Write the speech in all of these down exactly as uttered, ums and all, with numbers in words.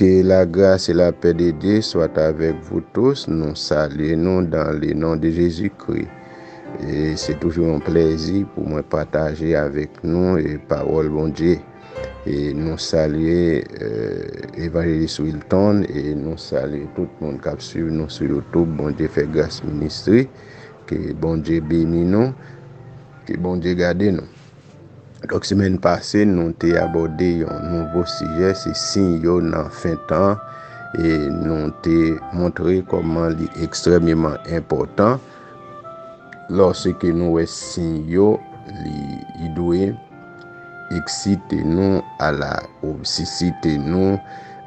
Que la grâce et la paix de Dieu soient avec vous tous. Nou salye nou dans le nom de Jésus-Christ. E se toujou yon plèzi pou mwen pataje avèk nou e pawòl Bondye. E nou salye eh, Evanjelis Wilton e nou salye tout moun k ap swiv nou sou YouTube. Bondye fè gras ministri. Ke Bondye beni nou. Ke Bondye gade nou. Donk, semèn pase, nou te abòde yon nouvo sijè, se siy yo nan fen tan, e nou te montre kòman li ekstrèmeman enpòtan lòske nou wè siy yo, li, li dwe eksite nou a la, ou sisite nou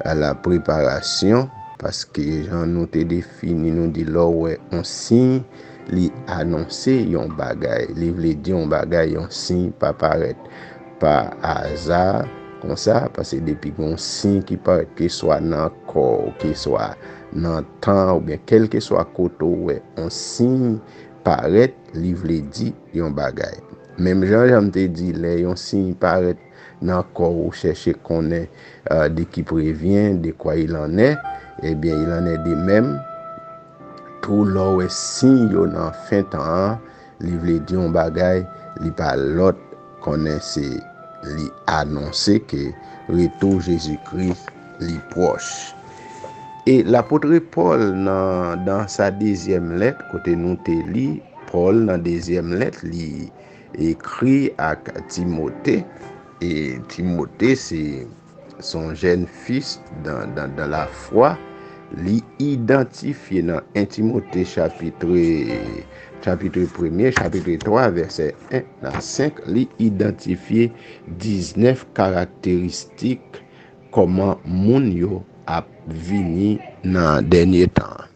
a la preparasyon, paske jan nou te defini, nou di lè w wè yon siy, li anonse yon bagay. Li vle di yon bagay, yon siy pa parèt pa aza konsa, paske depi gen yon siy ki parèt, keswa nan kò w, keswa nan tan, oubyen kèlkeswa kote w wè yon siy parèt, li vle di yon bagay. Menm jan, jan m te di, lè yon siy parèt nan kò w, ou chèche konnen eh, de qui prévient, de quoi il en est, ebyen, il en est de même. Tou lè w wè siy yo nan fen tan an, li vle di yon bagay, li pa lòt, konnen se li anonse ke retou Jezikri li pwòch. E lapotre Pòl nan, nan sa dezyèm lèt, kote nou te li, Pòl nan dezyèm lèt, li ekri ak Timote. E Timote se, se yon jèn fis dan, dan, dan lafwa. Li idantifye nan en Timote chapitre, chapitre premye, chapitre twa, vèsè en a senk, li idantifye diznèf karakteristik kòman moun yo ap vini nan dènye tan an.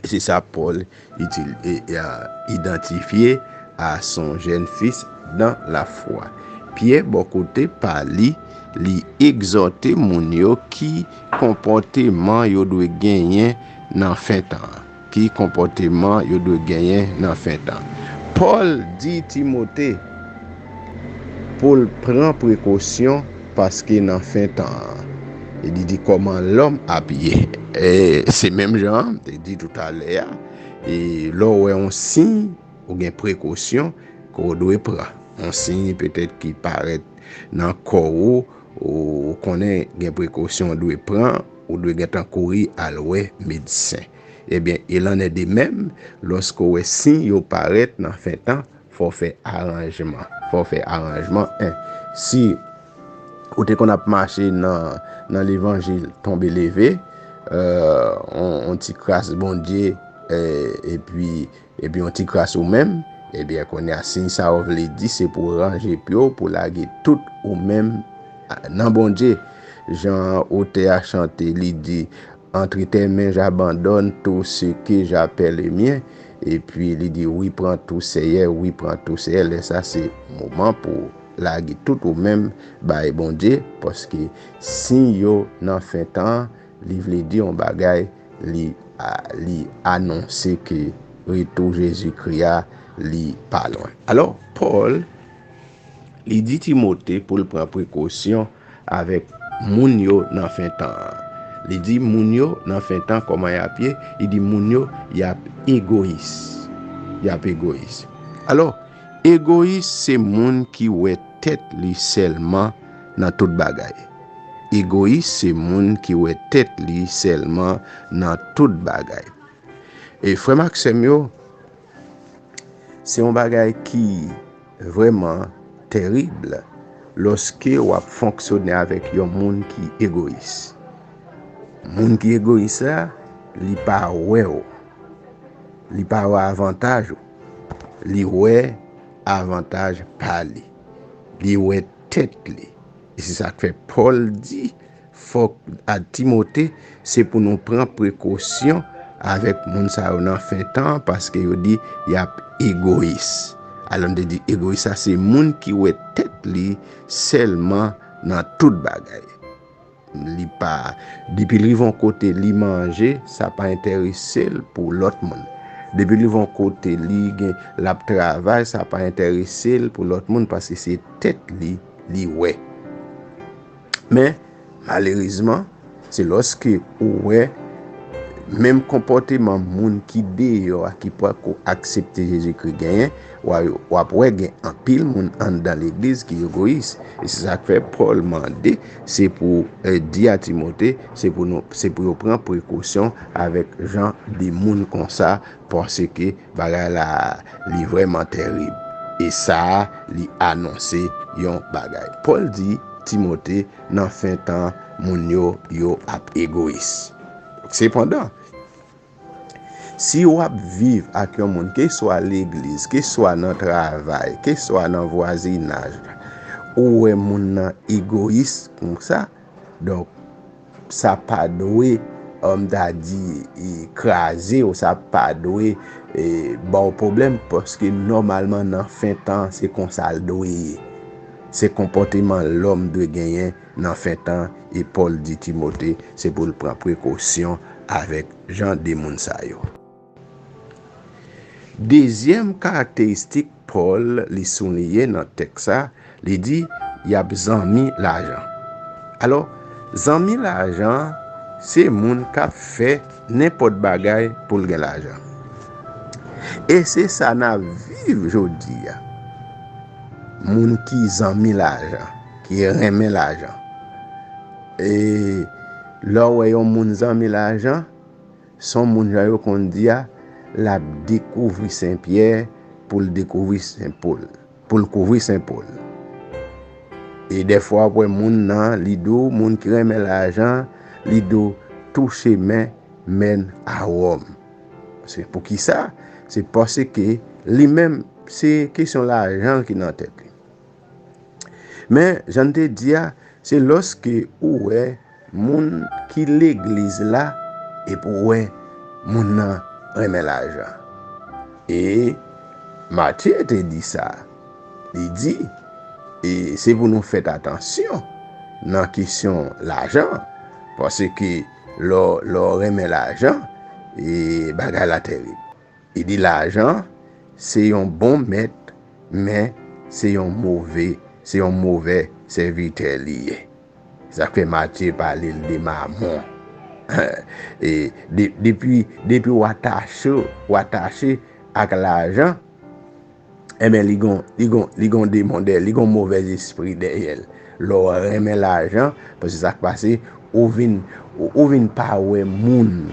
E se sa Pòl itil, e, e, a, idantifye a son jèn fis dan lafwa. Pyè, bò kote pa li, li egzòte moun yo ki konpòteman yo dwe genyen nan fen tan an. Ki konpòteman yo dwe genyen nan fen tan. Pòl di Timote pou l pran prekosyon paske nan fen tan an. E li di kòman lòm ap ye. E se menm jan an, m te di toutalè a, e lè w wè yon siy, ou gen prekosyon ke w dwe pran. Yon siy petèt ki parèt nan kò w, ou konnen gen prekosyon w dwe pran, ou dwe gentan kouri al wè medsen. Ebyen, il en est de même, lòske w wè siy yo parèt nan fen tan, fò w fè aranjman. Fò w fè aranjman. En, si ou te konn ap mache nan, nan levanjil tonbe leve, eh, on, on ti kras Bondye, eh, epi, epi on ti kras ou menm, ebyen, kounye a, siy sa yo vle di, se pou w ranje pye w, pou w lage tout ou menm a, nan Bondye. Jan otè a chante, li di, Entre tes mains, j'abandonne tout ce que j'appelle mien. Epi li di, wi, pran tou, Seyè, wi, pran tou, Seyè. Lè sa, se moman pou w lage tout ou menm bay Bondye, paske siy yo nan fen tan an, li vle di yon bagay, li, a, li anonse ke retou Jezikri a, li pa lwen. Alò, Pòl, li di Timote pou l pran prekosyon avèk moun yo nan fen tan an. Li di moun yo nan fen tan kòman y ap ye? Li di moun yo y ap egoyis. Y ap egoyis. Alò, egoyis se moun ki wè tèt li sèlman nan tout bagay. Egoyis se moun ki wè tèt li sèlman nan tout bagay. E frè m ak sè m yo, se yon bagay ki vrèman tèrib lòske w ap fonksyone avèk yon moun ki egoyis. Moun ki egoyis la, li pa wè w. Li pa wè avantaj ou. Li wè avantaj pa li. Li wè tèt li. E se sa k fè Pòl di, fòk a Timote, se pou nou pran prekosyon avèk moun sa yo nan fen tan an, paske yo di y ap egoyis. Alò, m te di egoyis sa, se moun ki wè tèt li sèlman nan tout bagay. Li pa, depi l rive yon kote, li manje, sa pa enterese l pou lòt moun. Depi l rive yon kote, li gen, l ap travay, sa pa enterese l pou lòt moun, paske se tèt li, li wè. Men, malerezman, Se lòske ou wè menm konpòteman moun ki deyò a, ki poko aksepte Jezikri genyen, w a, w ap wè gen anpil moun anndan legliz ki egoyis. E se sa k fè Pòl mande, se pou, eh, di a Timote, se pou nou, se pou yo pran prekosyon avèk jan de moun konsa, paske bagay la a, li vrèman tèrib. E sa a, li anonse yon bagay. Pòl di Timote, nan fen tan, moun yo, yo ap egoyis. Sepandan, si w ap viv ak yon moun, keswa legliz, keswa nan travay, keswa nan vwazinaj, ou wè moun nan egoyis konsa, donk, sa pa dwe, eh, m ta di, eh, kraze w, sa pa dwe, eh, ba w pwoblèm, paske nòmalman nan fen tan, se konsa l dwe ye. Se konpòteman lòm dwe genyen nan fen tan, e Pòl di Timote, se pou l pran prekosyon avèk jan de moun sa yo. Dezyèm karakteristik Pòl li souliye nan tèks sa, li di, y ap zanmi lajan. Alò, zanmi lajan, se moun k ap fè nenpòt bagay pou l gen lajan. E se sa n ap viv jodi a. Moun ki zanmi lajan, ki renmen lajan. E lè w wè yon moun zanmi lajan, se yon moun, jan yo konn di a, l ap dekouvri Sen Pyè pou l dekouvri Sen Pòl, pou l kouvri Sen Pòl. E dèfwa, w ap wè moun nan, li di w, moun ki renmen lajan, li di w, tou chemen mèn a Wòm. Se poukisa? Se paske li menm, se kesyon lajan ki nan tèt li. Men, jan n te di a, se lòske ou wè moun ki legliz la, epi w wè moun nan renmen lajan. E Matye te di sa. Li di, e se pou nou fèt atansyon nan kesyon lajan, paske lè w, lè w renmen lajan, e bagay la tèrib. Li di lajan, se yon bon mèt, men se yon move, se yon movè sèvitè li ye. Sa k fè Matye pale l de mamon. E de, depi, depi w atache, w atache ak lajan, enben, li gon, li gon, li gon demon dèyè, li gon movèzespri dèyè l. Lè w renmen lajan, paske sa k pase, ou vin, ou, ou vin pa wè moun.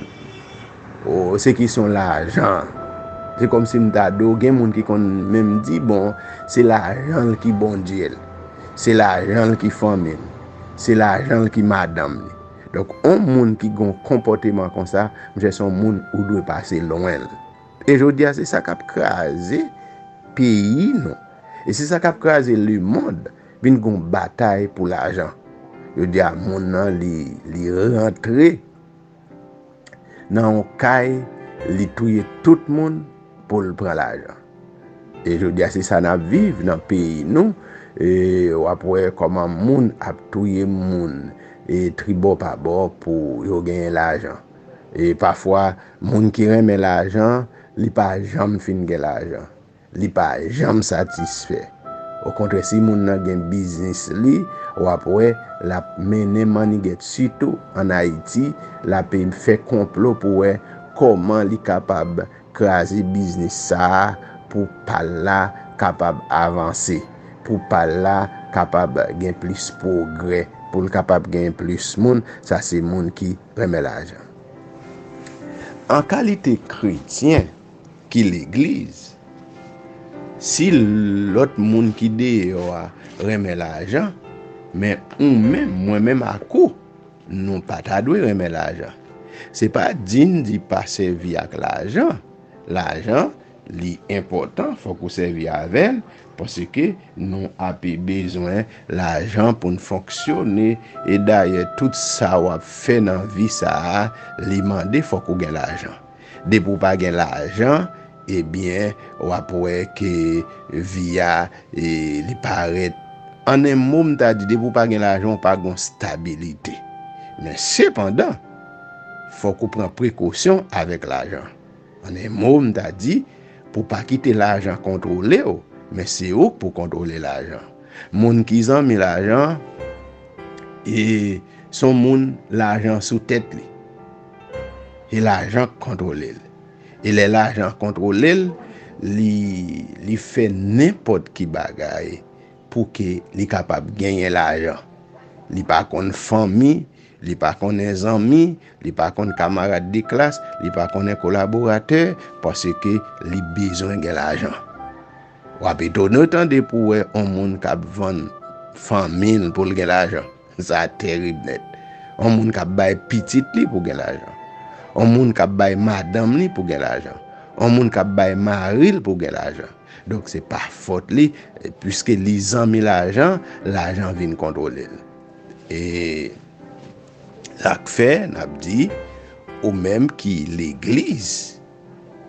Ou, se kesyon lajan. Se kòmsi m ta di w, gen moun ki konn menm di, bon, se lajan l ki Bondye l. Se lajan l ki fanmi l. Se lajan l ki madanm li. Donk, yon moun ki gon konpòteman konsa, monchè, se yon moun ou dwe pase lwen l. E jodi a, se sa k ap kraze peyi nou. E se sa k ap kraze lemonn, vin gon batay pou lajan. Jodi a, moun nan, li, li rantre nan yon kay, li touye tout moun pou l pran lajan. E jodi a, se sa n ap viv nan peyi nou. E w ap wè kòman moun ap touye moun, e tribò pa bò pou yo genyen lajan. E pafwa, moun ki renmen lajan, li pa janm fin gen lajan. Li pa janm satisfè. Okontrè, si moun nan gen biznis li, w ap wè l ap mennen mannigèt, sitou ann Ayiti, l ap fè konplo pou wè kòman li kapab kraze biznis sa a pou pa l la kapab avanse, pou pa l la kapab gen plis pwogrè, pou l kapab gen plis moun, sa se moun ki renmen lajan. An kalite kretyen ki legliz, si lòt moun ki deyò a renmen lajan, men ou menm, mwen menm ak ou, nou pa ta dwe renmen lajan. Se pa di n di pa sèvi ak lajan. Lajan, li enpòtan, fòk ou sèvi avè l, paske nou ape bezwen lajan pou n fonksyone. E dayè, tout sa w ap fè nan vi sa a, li mande fòk ou gen lajan. Depi w pa gen lajan, ebyen, w ap wè ke vi a, e, li parèt. An en mo, m ta di, depi w pa gen lajan, w pa gen stabilite. Men sepandan, fòk ou pran prekosyon avèk lajan. An en mo, m ta di, pou w pa kite lajan kontwole w, men se ou k pou kontwole lajan. Moun ki zanmi lajan, E se yon moun lajan sou tèt li. E lajan k kontwole l. E lè lajan kontwole l, li, li fè nenpòt ki bagay pou ke li kapab genyen lajan. Li pa konn fanmi, li pa konnen zanmi, li pa konn kamarad de klas, li pa konnen kolaboratè, paske li bezwen gen lajan. W ap etone w tande pou w wè yon moun k ap vann fanmi l pou l gen lajan. Sa terib nèt. Yon moun k ap bay pitit li pou gen lajan. Yon moun k ap bay madanm li pou gen lajan. Yon moun k ap bay mari l pou gen lajan. Donk, se pa fòt li, piske li zanmi lajan, lajan vin kontwole l. E sa k fè, n ap di, ou menm ki legliz,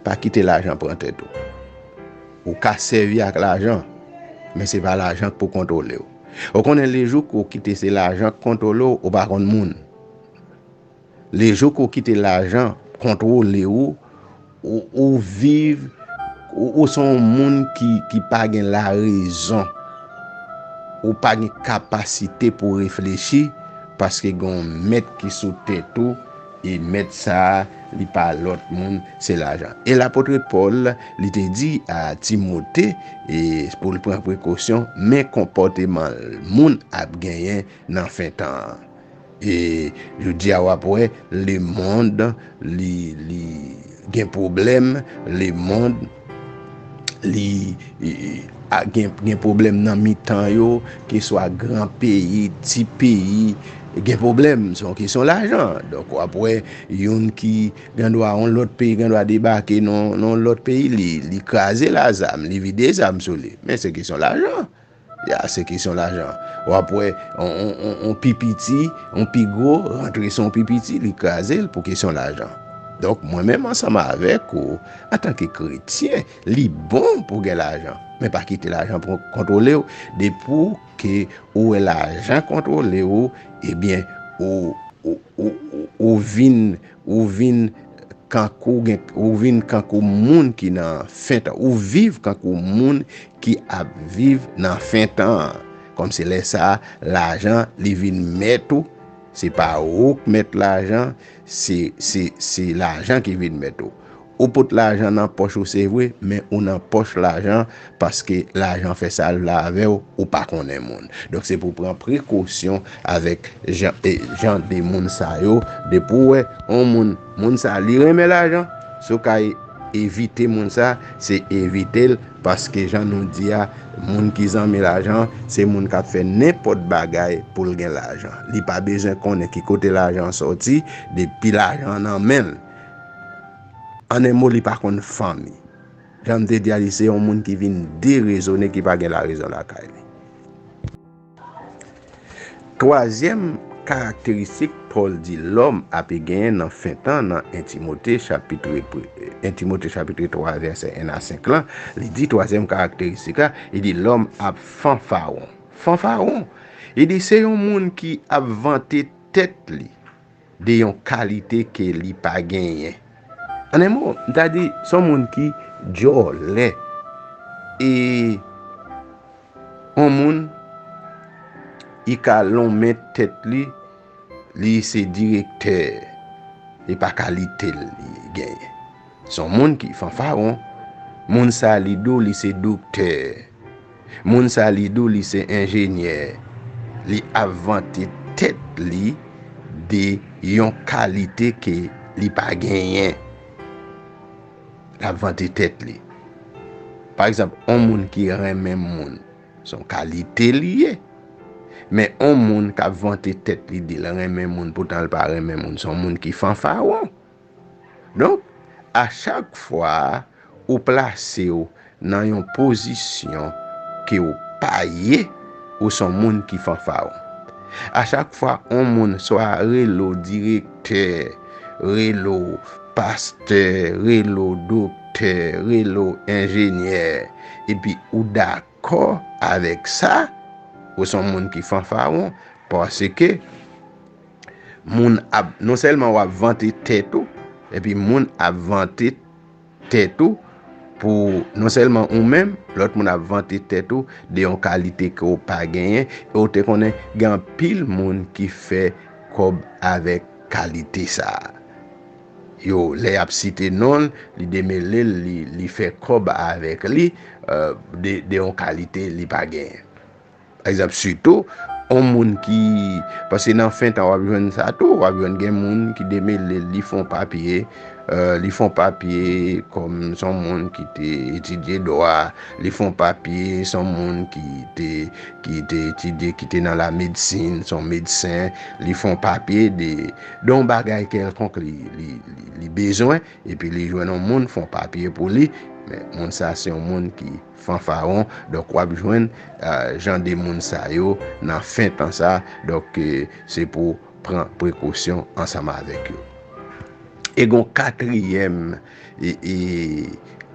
pa kite lajan pran tèt ou. Ou ka sèvi ak lajan, men se pa lajan k pou kontwole w. Ou konnen lejou ke w kite se lajan k kontwole w, ou pa konn moun. Lejou ke w kite lajan kontwole w, ou, ou viv, ou, ou se yon moun ki, ki pa gen larezon. Ou pa gen kapasite pou reflechi, paske gen yon mèt ki sou tèt ou, e mèt sa a, li pa lòt moun, se lajan. E lapot Pòl, li te di a Timote, e pou l pran prekosyon, men konpòteman moun ap genyen nan fen tan an. E jodi a, w ap wè, lemonn, li, li gen pwoblèm, lemonn, li, e, a, gen, gen pwoblèm nan mitan yo, keswa gran peyi, ti peyi, gen pwoblèm, se yon kesyon lajan. Donk, w ap wè, youn ki gen dwa, yon lòt peyi, gen dwa debake nan, nan yon lòt peyi, li, li kraze l a zam, li vide zam sou li. Men se kesyon lajan. Ya, se kesyon lajan. W ap wè, on, on, on, on pi piti, on pi gwo, rantre sou on pi piti, li kraze l pou kesyon lajan. Donk, mwen menm ansanm avèk ou, antanke kretyen, li bon pou gen lajan. Men pa kite lajan pran, kontwole w. Depi ke ou wè lajan kontwole w, ebyen, ou, ou, ou, ou, ou vin, ou vin kankou gen, ou vin kankou moun ki nan fen tan. Ou viv kankou moun ki ap viv nan fen tan an. Kòmsi lè sa a, lajan, li vin mèt ou. Se pa ou k mèt lajan, se, se, se lajan ki vin mèt ou. Ou pot lajan nan pòch ou, se vre, men ou nan pòch lajan paske lajan fè sa l vle avè w, ou pa konnen moun. Donk, se pou pran prekosyon avèk jan, e, jan de moun sa yo. Depi w wè yon moun, moun sa li renmen lajan, si w ka e, evite moun sa, se evite l, paske jan nou di a, moun ki zanmi lajan, se moun k ap fè nenpòt bagay pou l gen lajan. Li pa bezwen konnen ki kote lajan an sòti, depi lajan an nan men l. An en mo, li pa konn fanmi. Jan m te di a, li se yon moun ki vin derezone, ki pa gen larezon lakay li. Twazyèm karakteristik Pòl di lòm ape genyen nan fen tan nan en Timote chapit, en Timote chapit twa vèsè en a senk lan, li di twazyèm karakteristik la, li di lòm ap fanfaron. Fanfaron! Li di se yon moun ki ap vante tèt li de yon kalite ke li pa genyen. An en mo, m ta di, se yon moun ki djòlè. E yon moun, li ka lonmen tèt li, li se direktè, e pa kalite l li genyen. Se yon moun ki fanfaron. Moun sa li di w li se doktè. Moun sa li di w li se enjenyè. Li ap vante tèt li de yon kalite ke li pa genyen. L ap vante tèt li. Pa egzanp, yon moun ki renmen moun, se yon kalite li ye. Men yon moun k ap vante tèt li di l renmen moun, poutan l pa renmen moun, se yon moun ki fanfaron. Donk, a chak fwa ou plase w nan yon pozisyon ke w pa ye, ou se yon moun ki fanfaron. A chak fwa yon moun swa rele w direktè, rele w pastè, rele w doktè, rele w enjenyè, epi ou dakò avèk sa, ou se yon moun ki fanfaron, paske moun ap, non sèlman w ap vante tèt ou, epi moun ap vante tèt ou, pou non sèlman ou menm, lòt moun ap vante tèt ou de yon kalite ke w pa genyen, e w te konnen gen anpil moun ki fè kòb avèk kalite sa a. Yo, lè y ap site non l, li demele l, li, li fè kòb avèk li, euh, de, de yon kalite li pa genyen. Pa egzanp, sitou, yon moun ki, paske nan fen tan w ap jwenn sa tou, w ap jwenn gen moun ki demele l, li fè yon papye, euh, li fè yon papye kòm se yon moun ki te etidye dwa, li fè yon papye se yon moun ki te, ki te etidye, ki te nan lamedsin, se yon medsen, li fè yon papye de, de yon bagay kèlkonk li, li, li, li bezwen, epi li jwenn yon moun fè yon papye pou li, men moun sa se yon moun ki fanfaron. Donk, w ap jwenn, euh, jan de moun sa yo nan fen tan sa. Donk, euh, se pou pran prekosyon ansanm avèk yo. E gon katriyèm, e, e,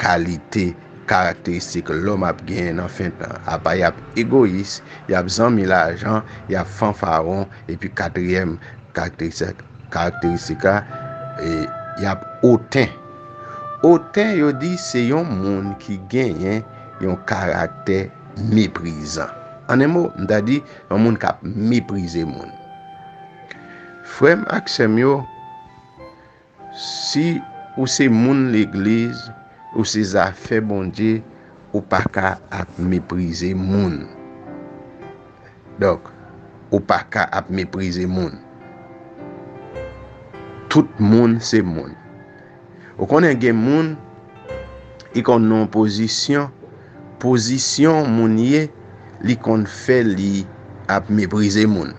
kalite, karakteristik lòm ap genyen nan fen tan. Apa y ap egoyis, y ap zanmi lajan, y ap fanfaron, epi katriyèm karakteristik, karakteristik la, e, y ap oten. Oten, yo di, se yon moun ki genyen yon karaktè meprizan. An en mo, m ta di, yon moun k ap meprize moun. Frè m ak sè m yo, si ou se moun legliz, ou se zafè Bondye, ou pa ka ap meprize moun. Donk, ou pa ka ap meprize moun. Tout moun se moun. Ou konnen gen moun, li konn nan yon pozisyon, pozisyon moun ye, li konn fè li ap meprize moun.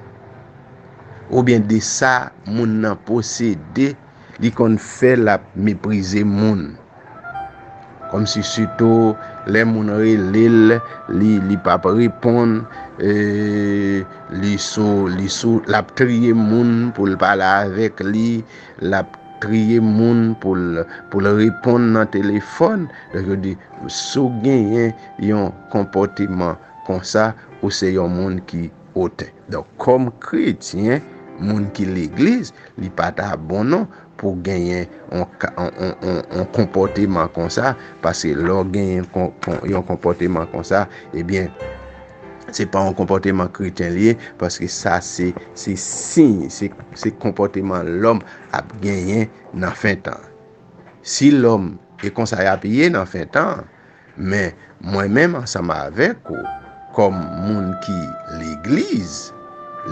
Oubyen de sa moun nan posede, li konn fè l ap meprize moun. Kòmsi sitou lè moun rele l, li, li p ap reponn, e, li sou, li sou, l ap triye moun pou l pale avèk li, l ap triye moun pou l, pou l reponn nan telefòn. Donk, yo di, si w genyen yon konpòteman konsa, ou se yon moun ki oten. Donk, kòm kretyen, moun ki legliz, li pa ta bon non pou genyen yon ka-, yon, yon, yon, yon konpòteman konsa, paske lè w genyen kon-, kon-, yon konpòteman konsa, ebyen, se pa yon konpòteman kretyen li ye, paske sa se, se siy, se, se konpòteman lòm ap genyen nan fen tan. Si lòm, e konsa y ap ye nan fen tan, men mwen menm ansanm avèk ou, kòm moun ki legliz,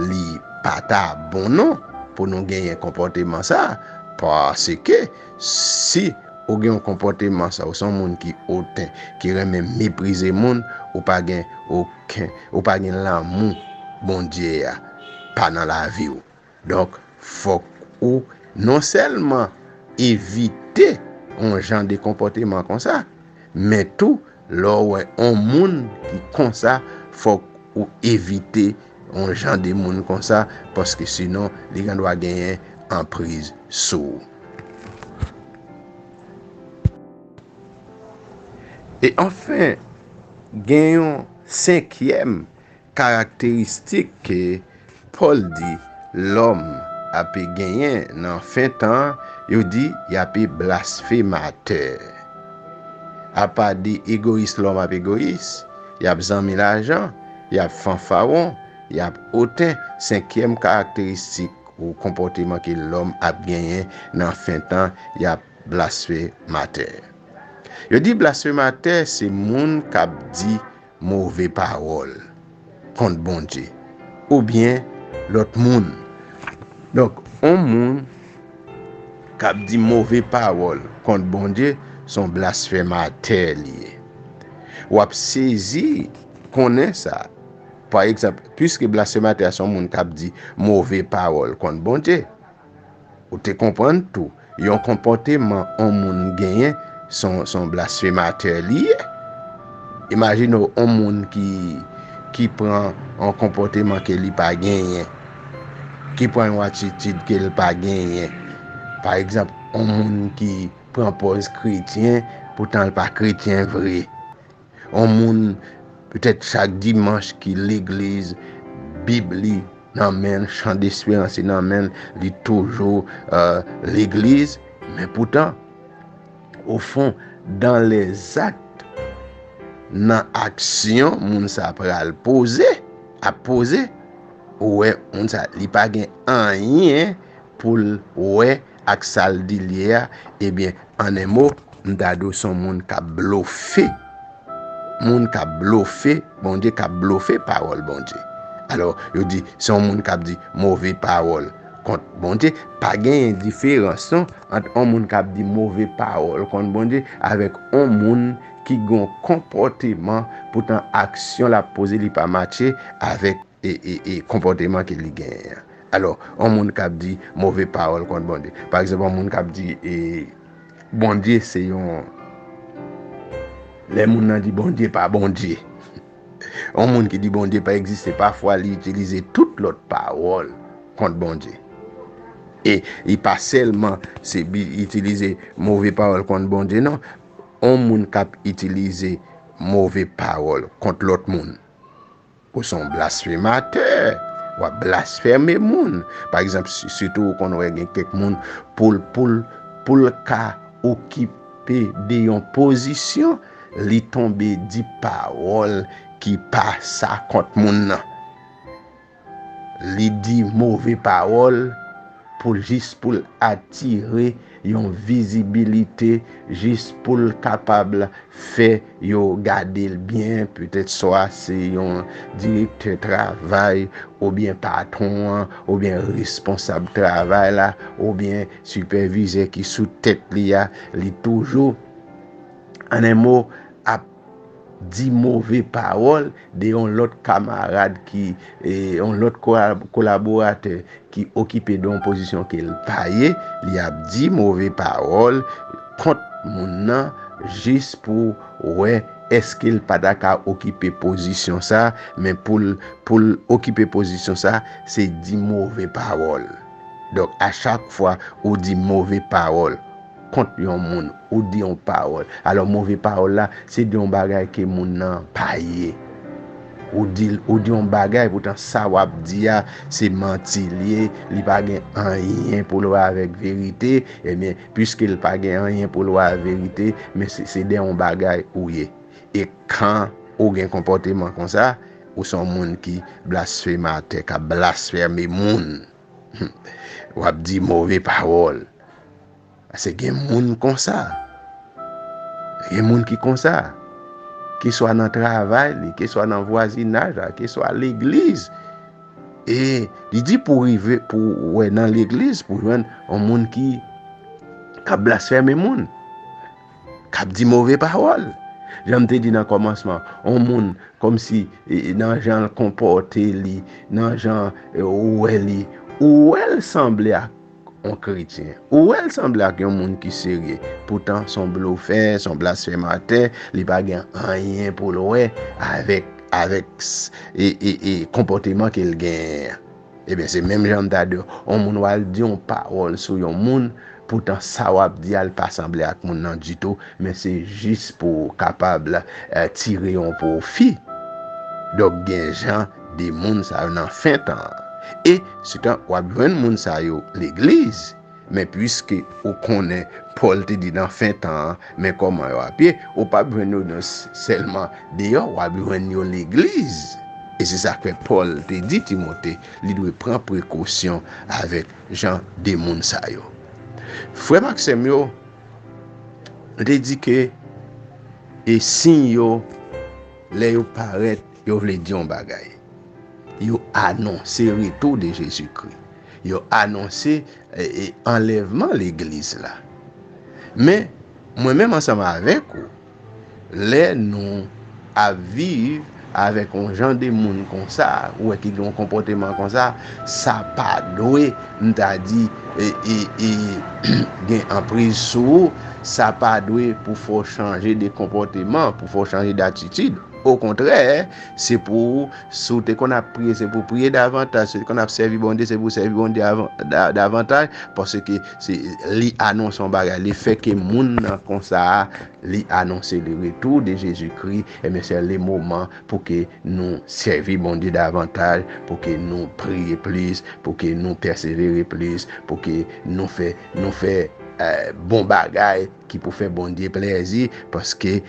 li pa ta bon non pou nou genyen konpòteman sa, paske si ou gen yon konpòteman sa, ou se yon moun ki oten, ki renmen meprize moun, ou pa gen okenn, ou pa gen lanmou Bondye a pa nan lavi w. Donk, fòk ou non sèlman evite yon jan de konpòteman konsa, men tou, lè w wè yon moun ki konsa, fòk ou evite yon jan de moun konsa, paske sinon, li gen dwa genyen anpriz sou ou. E anfen, gen yon senkyèm karakteristik ke Pòl di lòm ape genyen nan fen tan, yo di y ape blasfematè. Apa de egoyis lòm ap egoyis, y ap zanmi lajan, y ap fanfaron, y ap oten. Senkyèm karakteristik ou konpòteman ke lòm ap genyen nan fen tan, y ap blasfematè. Yo di blasfematè se moun k ap di move pawòl kont Bondye oubyen lòt moun. Donk, yon moun k ap di move pawòl kont Bondye, se yon blasfematè li ye. W ap sezi konnen sa. Pa egzanp, piske blasfematè a se yon moun k ap di move pawòl kont Bondye, ou te konprann tou, yon konpòteman yon moun genyen, se yon, se yon blasfematè li ye. Imajine w yon moun ki, ki pran yon konpòteman ke li pa genyen, ki pran yon atitid ke l pa genyen. Pa egzanp, yon moun ki pran pòz kretyen, poutan l pa kretyen vre. Yon moun, petèt chak dimanch ki legliz, Bib li nan men l, Chan Desperans li nan men l, li toujou, euh, legliz, men poutan, ofon, dans les actes, nan aksyon moun sa pral poze, ap poze, ou wè moun sa, li pa gen anyen pou l wè ak sa l di l ye a, ebyen, an en mo, m ta di w se yon moun k ap blofe. Moun k ap blofe Bondye, k ap blofe pawòl Bondye. Alò, yo di, se yon moun k ap di move pawòl kont Bondye. Pa genyen diferans non ant yon moun k ap di move pawòl kont Bondye avèk yon moun ki gen yon konpòteman, poutan aksyon l ap poze li pa matche avèk e, e, e konpòteman ke li genyen an. Alò, yon moun k ap di move pawòl kont Bondye. Pa egzanp, yon moun k ap di e, Bondye se yon, lè moun nan di Bondye pa Bondye. Yon moun ki di Bondye pa egziste, pafwa li itilize tout lòt pawòl kont Bondye. E li pa sèlman se bi- itilize move pawòl kont Bondye, non. Yon moun k ap itilize move pawòl kont lòt moun, ou se yon blasfematè, w ap blasfeme moun. Pa egzanp, si- sitou ou konn wè gen kèk moun, pou l, pou l, pou l ka okipe de yon pozisyon, li tonbe di pawòl ki pa sa kont moun nan. Li di move pawòl pou l, jis pou l atire yon vizibilite, jis pou l kapab fè yo gade l byen, petèt swa se yon direktè travay, oubyen patwon an, oubyen responsab travay la, oubyen sipèvizè ki sou tèt li a, li toujou, an en mo, ap di move pawòl de yon lòt kamarad ki, e, yon lòt kola- kolaboratè ki okipe de yon pozisyon ke l pa ye, li ap di move pawòl kont moun nan jis pou wè èske l pa ta ka okipe pozisyon sa, men pou l, pou l okipe pozisyon sa, se di move pawòl. Donk, a chak fwa ou di move pawòl kont yon moun, ou di yon pawòl. Alò, move pawòl la, se de yon bagay ke moun nan pa ye. Ou di, ou di yon bagay, poutan sa w ap di a, se manti l ye, li pa gen anyen pou l wè avèk verite, ebyen, piske l pa gen anyen pou l wè avèk verite, men se, se de yon bagay ou ye. E kan ou gen konpòteman konsa, ou se yon moun ki blasfematè, k ap blasfeme moun. W ap di move pawòl. Paske gen moun konsa. Gen moun ki konsa. Keswa nan travay li, keswa nan vwazinaj la, keswa legliz. E li di pou rive, pou wè nan legliz, pou jwenn yon moun ki, k ap blasfeme moun, k ap di move pawòl. Jan m te di nan kòmansman, yon moun kòmsi, e, nan jan l konpòte li, nan jan, e, ou wè li, ou wè l sanble ak yon kretyen. Ou wè l sanble ak yon moun ki serye. Poutan, se yon blofè, se yon blasfematè, li pa gen anyen pou l wè avèk, avèk s- e, e, e konpòteman ke l genyen an. Ebyen, se menm jan m ta di w, yon moun w al di yon pawòl sou yon moun, poutan sa w ap di a, l pa sanble ak moun nan ditou, men se jis pou w kapab, eh, tire yon pwofi. Donk, gen jan de moun sa yo nan fen tan an. E, sitan, w ap jwenn moun sa yo legliz, men piske ou konnen Pòl te di nan fen tan an, men kòman yo ap ye, ou p ap jwenn yo nan s- sèlman deyò, w ap jwenn yo legliz. E se sa k fè Pòl te di Timote, li dwe pran prekosyon avèk jan de moun sa yo. Frè m ak sè m yo, nou te di ke e siy yo, lè yo parèt, yo vle di yon bagay. Yo anonse retou de Jezikri. Yo anonse, e, e, anlèvman legliz la. Men, mwen menm ansanm avèk ou, lè nou ap viv avèk yon jan de moun konsa, ou wè ki gen yon konpòteman konsa, sa pa dwe, m ta di, e, e, e, gen anpriz sou ou, sa pa dwe pou fè w chanje de konpòteman, pou fè w chanje datitid. Okontrè, se pou, si w te konn ap priye, se pou w priye davantaj, si w te konn ap sèvi Bondye, se pou w sèvi Bondye avan- da- davantaj, paske se, li anonse yon bagay, lefètke moun nan konsa a, li anonse le retour de Jésus-Christ, ebyen, se le moman pou ke nou sèvi Bondye davantaj, pou ke nou priye plis, pou ke nou pèsevere plis, pou ke nou fè, nou fè, eh, bon bagay ki pou fè Bondye plèzi, paske,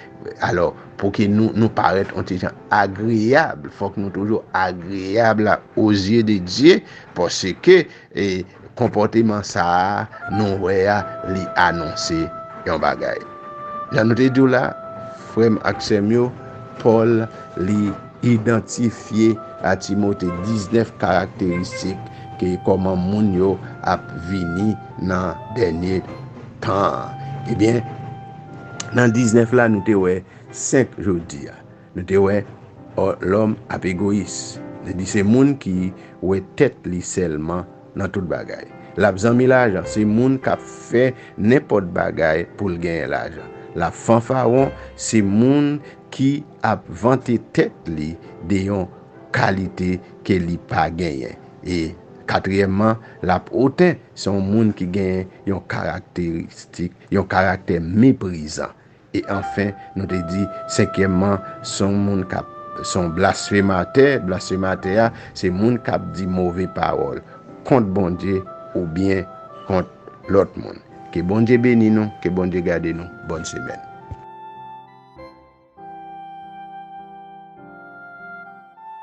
alò, pou ke nou, nou parèt yon ti jan agreyab, fòk nou toujou agreyab aux yeux de Dieu, paske, eh, konpòteman sa a, nou wè a, li anonse yon bagay. Jan nou te di w la, frè m ak sè m yo, Pòl, li idantifye a Timote diznèf karakteristik ke kòman moun yo ap vini nan dènye tan an. Ebyen, nan diznèf la, nou te wè senk jodi a. Nou te wè, ò, lòm ap egoyis. Li di se moun ki wè tèt li sèlman nan tout bagay. L ap zanmi lajan, se moun k ap fè nenpòt bagay pou l genyen lajan. L ap fanfawon, se moun ki ap vante tèt li de yon kalite ke li pa genyen. E katriyèmman, l ap oten, se yon moun ki genyen yon karakteristik, yon karaktè meprizan. E anfen, nou te di, senkyèmman, se yon moun k ap, se yon blasfematè. Blasfematè a, se moun k ap di move pawòl kont Bondye oubyen kont lòt moun. Ke Bondye beni nou, ke Bondye gade nou. Bòn semèn.